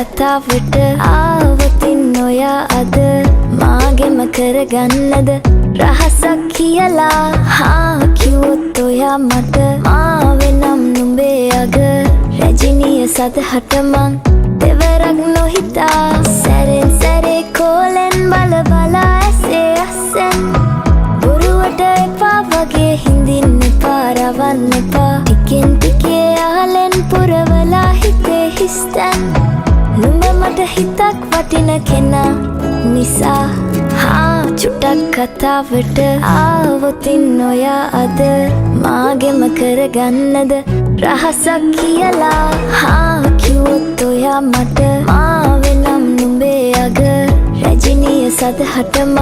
කතාවට ආවොතින් ඔයා අද මාගෙම කරගන්නද රහසක් කියලා? හා කිව්වොත් ඔයා මට මාවෙනම් නුඹේ අග. රැජිනිය සදහට මං දෙවරක් නොහිතා සැරෙන් සැරේ කෝලෙන් බල බලා ඇසේ අස්සෙන්. බොරුවට එපා වගේ හිඳින්න එපා, රවන්න එපා. ටිකෙන් ටිකේ යාලෙන් පුරවලා හිතේ හිස්තැන්. නුඹ මට හිතක් වටින කෙනා නිසා. හා චුට්ටක් කතාවට ආවොතින් ඔයා අද මාගෙම කරගන්නද රහසක් කියලා? හා කිව්වොත් ඔයා මට මාවෙනම් නුඹේ අග. රැජිනිය සදහට මං